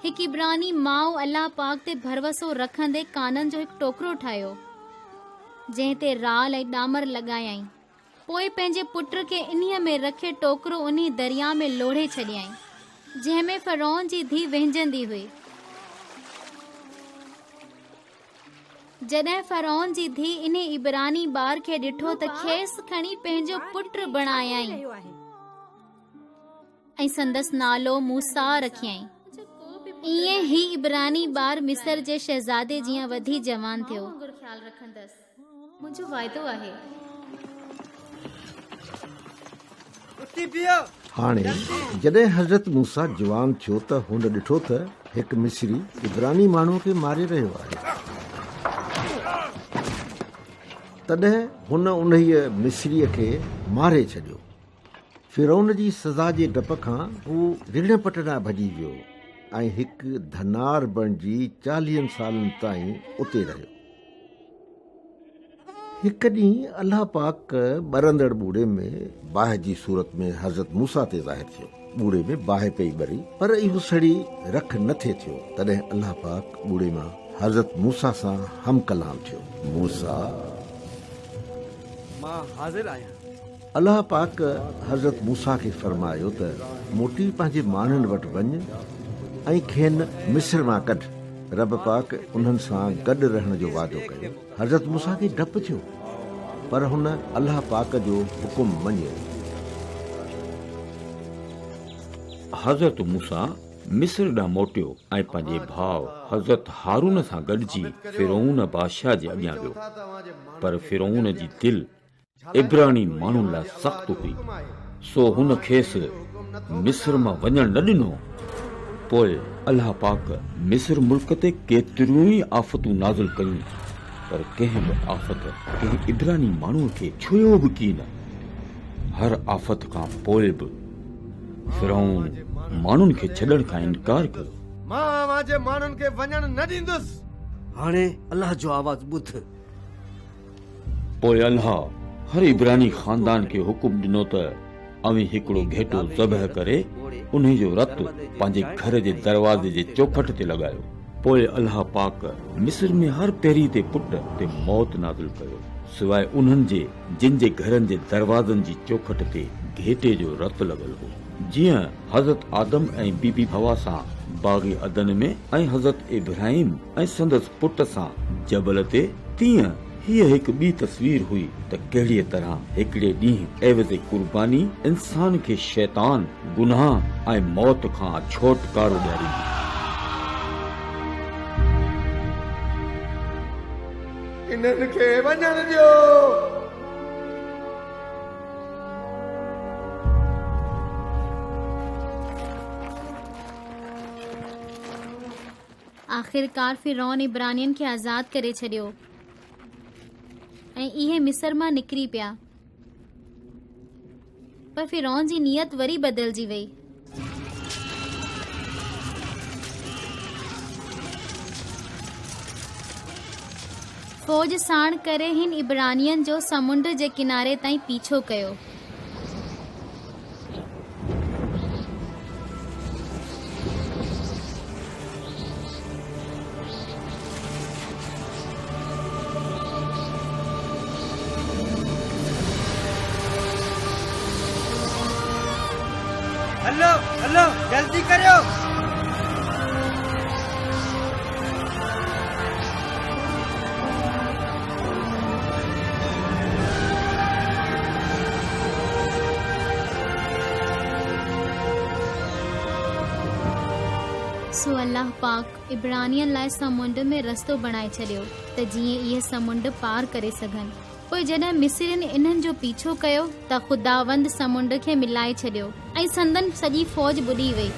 هڪ عبراني ماء الله پاڪ تي ڀروسو رکندي ڪانن جو هڪ ٽوڪرو ٺاهيو، جنهن تي رال ۽ ڏامر لڳايائين. پوء پنهنجي پٽ کي انهيء ۾ رکي ٽوڪرو انهي درياء ۾ لوڙهي ڇڏيائين، جنهن ۾ فرعون جي ڌيء وهنجندي هئي. جڏهن فرعون جي ڌيء انهي عبراني ٻار کي ڏٺو ته کيس کڻي پنهنجو پٽ بڻايائين ۽ سندس نالو موسيٰ رکيائين. ائين هي عبراني ٻار مصر جي شهزادي جيان وڌي جوان ٿيو. هاڻي جڏهن حضرت موسيٰ جوان ٿيو ته هن ڏٺو ته هڪ مصري عبراني ماڻهوء کي ماري رهيو آهي. تڏهن هن انهيء مصريء کي ماري ڇڏيو. فرعون جي سزا جي ڊپ کان هو رڙ پٽ ڏانهن ڀڄي ويو ۽ هڪ ڌنار بڻجي چاليهن سالن تائين اتي رهيو. هڪ ڏينهن الله پاڪ ٻرندڙ ٻوڙي ۾ باهه جي صورت ۾ حضرت موسيٰ تي ظاهر ٿيو. ٻوڙي ۾ باهه پئي ٻري، پر اهو سڙي رک نه ٿي ٿيو. تڏهن الله پاڪ ٻوڙي مان حضرت موسيٰ سان هم ڪلام ٿيو. موسيٰ! مان حاضر آهيان. الله پاڪ حضرت موسيٰ کي فرمايو ته موٽي پنهنجي ماڻهن وٽ وڃ ۽ کين مصر مان ڪڍ. رب پاڪ انهن سان گڏ رهڻ جو وعدو ڪيو. حضرت موسيٰ کي ڊپ ٿيو، پر هن الله پاڪ جو حڪم مڃيو. حضرت موسيٰ مصر ڏانهن موٽيو ۽ پنهنجي ڀاء حضرت هارون سان گڏجي فرعون بادشاهه جي اڳيان ويو. پر فرعون جي دل عبراني ماڻهن لاء سخت هئي، سو هن کيس مصر مان وڃڻ نه ڏنو. پوء الله پاڪ مصر ملڪ تي ڪيتريون ئي آفتون نازل ڪيون، پر ڪنهن به آفت ڪنهن عبراني ماڻهوء کي ڇهيو به ڪين. هر آفت کان پوء به فرعون ماڻهن کي ڇڏڻ کان انڪار ڪيو. مان اوهان جي ماڻهن کي وڃڻ نه ڏيندس. هاڻي الله جو آواز ٻڌ. پوء الله هر عبراني خاندان کي حڪم ڏنو ته اوهين هڪڙو گهيٽو ذبح ڪري انهي جو رت پنهنجي گهر جي دروازي جي چوکٽ تي لڳايو. پوء الله پاڪ مصر ۾ هر پهريتي پٽ تي موت نازل ڪيو، سواء انهن جي جن جي گهرن جي دروازن جي چوکٽ تي گهيٽي جو رت لڳل هو. جيئن حضرت آدم ۽ بي بي حوا سان باغ عدن ۾ ۽ حضرت ابراهيم ۽ سندس پٽ سان جبل تي، تيئن هيء هڪ ٻي تصوير هئي ته ڪهڙيء طرح هڪڙي ڏينهن عيوض قرباني انسان کي شيطان، گناهه ۽ موت کان ڇوٽڪارو ڏياريندي. انهن کي وڃڻ ڏيو. آخرڪار فرعون عبرانين کي آزاد ڪري ڇڏيو ۽ اهي مصر مان نڪري پيا. پر فرعون جي نيت وري بدلجي وئي. فوج ساڻ ڪري هن عبرانين جو سمنڊ جي ڪناري تائين پيڇو ڪيو. هلو هلو جلدي ڪريو. سو الله پاڪ عبرانين لاء سمنڊ ۾ رستو بڻائي ڇڏيو ته جيئن اهي سمنڊ پار ڪري سگهن. پوء جڏهن مصرين انهن جو پيڇو ڪيو ته خداوند سمنڊ کي ملائي ڇڏيو ۽ سندن سڄي فوج ٻڏي وئي.